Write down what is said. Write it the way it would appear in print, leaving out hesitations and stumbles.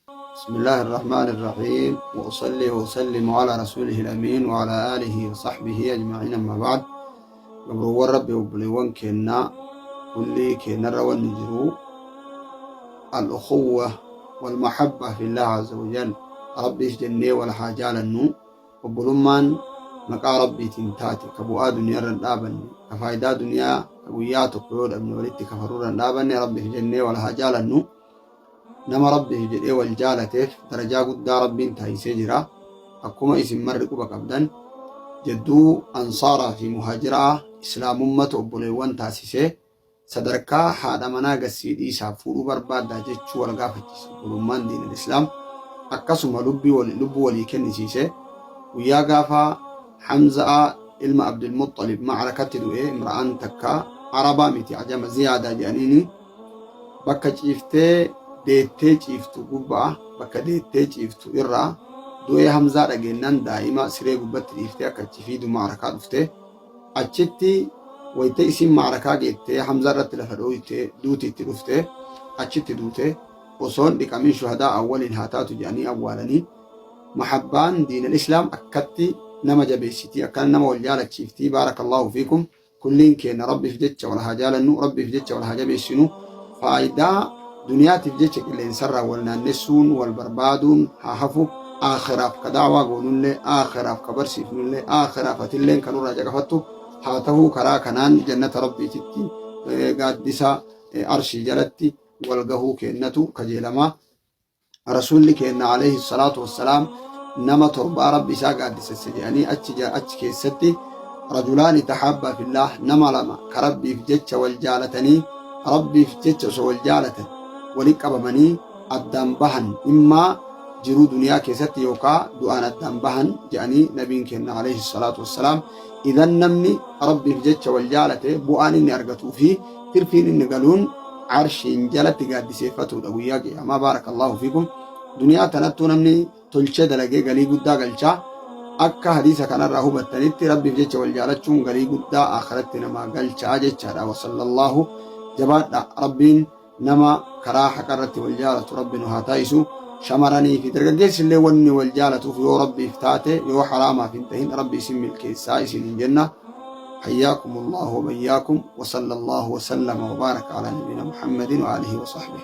بسم الله الرحمن الرحيم وأصلي وأسلم على رسوله الأمين وعلى آله وصحبه أجمعين أما بعد. Gabroowwan Rabbi, obboleewwan keennaa, kulli keennarra wanni jiru al-ukhuwwa wal-mahabba fillah azza wa jal. Rabbiif jennee wal haa jaalannu. Obbolummaan maqaa Rabbiitiin taate, ka bu'aa duniyaarra hin dhaabanne, ka faayidaa duniyaa ka guyyaa tokko yoo dhabne walitti kafaruurra hin dhaabanne, Rabbiif jennee wal haa jaalannu. Nama Rabbiif jedhee wal jaalateef darajaa guddaa Rabbiin taasisee jira. Akkuma isin marri quba qabdan, jedduu Ansaaraa fi Muhaajiraa Islaamummatu obboleewwan taasisee sadarkaa haadha manaa gassii dhiisaaf fuudhuu barbaaddaa jechuu wal gaafachiise. Obbolummaan diinal Islaam akkasuma lubbuu walii kennisiise. Guyyaa gaafa Hamza'a ilma Abdulmuxxalib ma'arakatti du'e, imra'aan takka Arabaa miti, ajama, Ziyaadaa jedhaniini, bakka ciiftee deettee ciiftu gubbaa, bakka deettee ciiftu irraa du'ee Hamzaa dhageennan, daa'ima siree gubbatti dhiiftee akka achi fiidu ma'arakaa dhufte. Achitti wayita isiin ma'arakaa geettee Hamzaa irratti lafa dhooyte, duuti itti dhufte, achitti duute. Osoon dhiqamin shuhadaa awwaliin haa taatu jedhanii awwaalanii. Mahabbaan diinal Islaam akkatti nama jabeessitii, akkana nama wal jaalachiiftii. Baarakallahu fiikum. Kulliin keenya Rabbiif jecha wal haa jaalannu, Rabbiif jecha wal haa jabeessinu. Faayidaa duniyaatiif jecha qilleensarraa wal naannessuun, wal barbaaduun haa hafu. Aakhiraaf ka da'waa goonullee, aakhiraaf ka barsiifnullee, aakhiraaf atilleen kan nurraa caqafattu haa tahuu. Karaa kanaan jannata Rabbiititti gaaddisa arshii jalatti wal gahuu keennatu kajeelamaa. Rasuulli keenna alayhi salaatu wassalaam nama torbaa Rabbi isaa gaaddisesse jedhanii, achi keessatti rajulaani tahaabbaa fillaah, nama lama ka Rabbiif jecha wal jaalatanii, Rabbiif jecha osoo wal jaalatan wali qabamanii addaan bahan, immaa jiruu duniyaa keessatti yookaa du'aan addaan bahan jedhanii nabiin keenna alayhi salaatu wassalaam. Idan namni Rabbiif jecha wal jaalate bu'aan inni argatuu fi tirfiin inni galuun arshiin jalatti gaaddiseeffatuudha guyyaa qiyaamaa. Baarakallaahu fiikum. Duniyaa tanattuu namni tolchee dalagee galii guddaa galchaa. Akka hadiisa kanarraa hubattanitti, Rabbiif jecha wal jaalachuun galii guddaa akhiratti namaa galchaa jechaadha. Wasallallaahu, jabaadha. Rabbiin nama karaa haqa irratti wal jaalatu Rabbi nu haa taasisu. Shamaranii fi dargaggeessi illee wanni wal jaalatuuf yoo Rabbiif taate, yoo haraamaaf hin tahin, Rabbi isin milkeessaa isin hin jenna. حياكم الله وبياكم، وصلى الله وسلم وبارك على نبينا محمد وآله وصحبه.